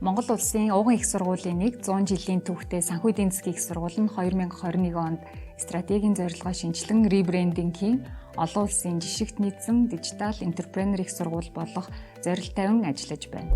Монгол улсын уган их сургуулийн нэг 100 жилийн түүхтэй санхүү эдийн засгийн их сургууль нь 2021 онд стратегийн зорилгоо шинэчлэн ребрендинг хийн, олон улсын жишигт нийцсэн дижитал энтерпренер их сургууль болох зорилт тавин ажиллаж байна.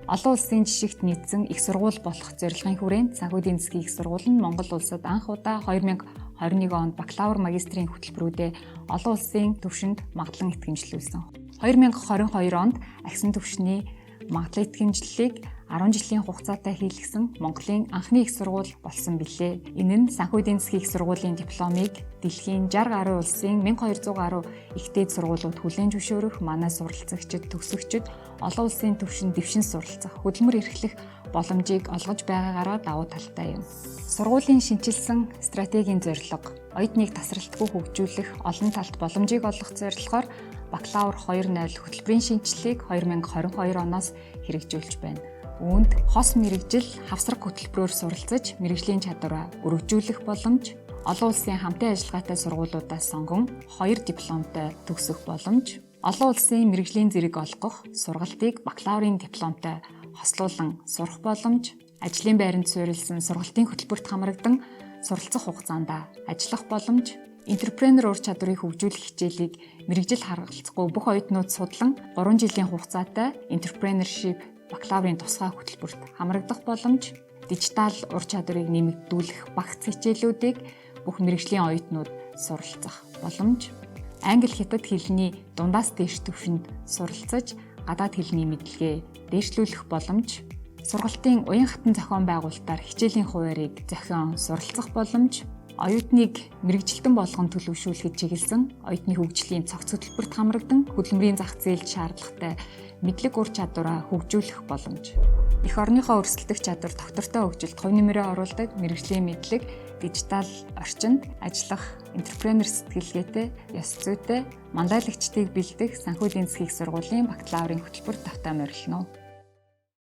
Олон улсын жишигт нийцсэн их сургууль болох зорилгын хүрээнд санхүү эдийн засгийн их сургууль нь Монгол улсад анх удаа 2021 онд бакалавр, магистрийн хөтөлбөрүүдэд олон улсын түвшинд магадлан итгэмжлүүлсэн. 2022 онд агсан түвшний магадлан итгэмжлэлийг 10 жилийн хугацаатай хийлгэсэн Монголын анхны их сургууль болсон билээ. Энэ нь санхүү эдийн засгийн их сургуулийн дипломыг дэлхийн 60 гаруй улсын 1200 гаруй их дээд сургуулиуд хүлээн зөвшөөрөх, манай суралцагчид, төгсөгчид олон улсын түвшинд дэвшин суралцах, хөдөлмөр эрхлэх боломжийг олгож байгаагаараа давуу талтай юм. Сургуулийн шинэчилсэн стратегийн зорилго оюутныг тасралтгүй хөгжүүлэх, олон талт боломжийг олгох зорилгоор бакалавр 2.0 хөтөлбөрийн шинэчлэлийг 2022 оноос хэрэгжүүлж байна. Үүнд хос мэргэжил хавсарга хөтөлбөрөөр суралцаж мэргэжлийн чадвараа өргөжүүлэх боломж, олон улсын хамтын ажиллагаатай сургуулиудаас сонгон 2 дипломтой төгсөх боломж, олон улсын мэргэжлийн зэрэг олгох сургалтыг бакалаврын дипломтой хослуулан сурах боломж, ажлын байранд суурилсан сургалтын хөтөлбөрт хамрагдан суралцах хугацаанд ажиллах боломж, энтерпренер ур чадварыг хөгжүүлэх хичээлийг мэргэжил харгалзахгүй бүх оюутнууд судлан 3 жилийн хугацаатай entrepreneurship бакалаврын тусгай хөтөлбөрт хамрагдах боломж, дижитал ур чадварыг нэмэгдүүлэх багц хичээлүүдийг бүх мэргэжлийн оюутнууд суралцах боломж, англи, хятад хэлний дундаас дээш түвшинд суралцаж гадаад хэлний мэдлэгээ дээшлүүлэх боломж, сургалтын уян хатан зохион байгуулалтаар хичээлийн хуваарийг зохион суралцах боломж, оюутныг мэргэжилтэн болгон төлөвшүүлэхэд чиглэсэн оюутны хөгжлийн цогц хөтөлбөрт хамрагдан хөдөлмөрийн зах зээлд шаардлагатай мэдлэг ур чадвараа хөгжүүлэх боломж. Эх орныхоо өрсөлдөх чадвар, тогтвортой хөгжилд хувь нэмрээ оруулдаг мэргэжлийн мэдлэг, дижитал орчинд ажиллах энтерпренер сэтгэлгээтэй, ёс зүйтэй мандайлагчдыг бэлдэх санхүү эдийн засгийн их сургуулийн бакалаврын хөтөлбөр тавтай морилно.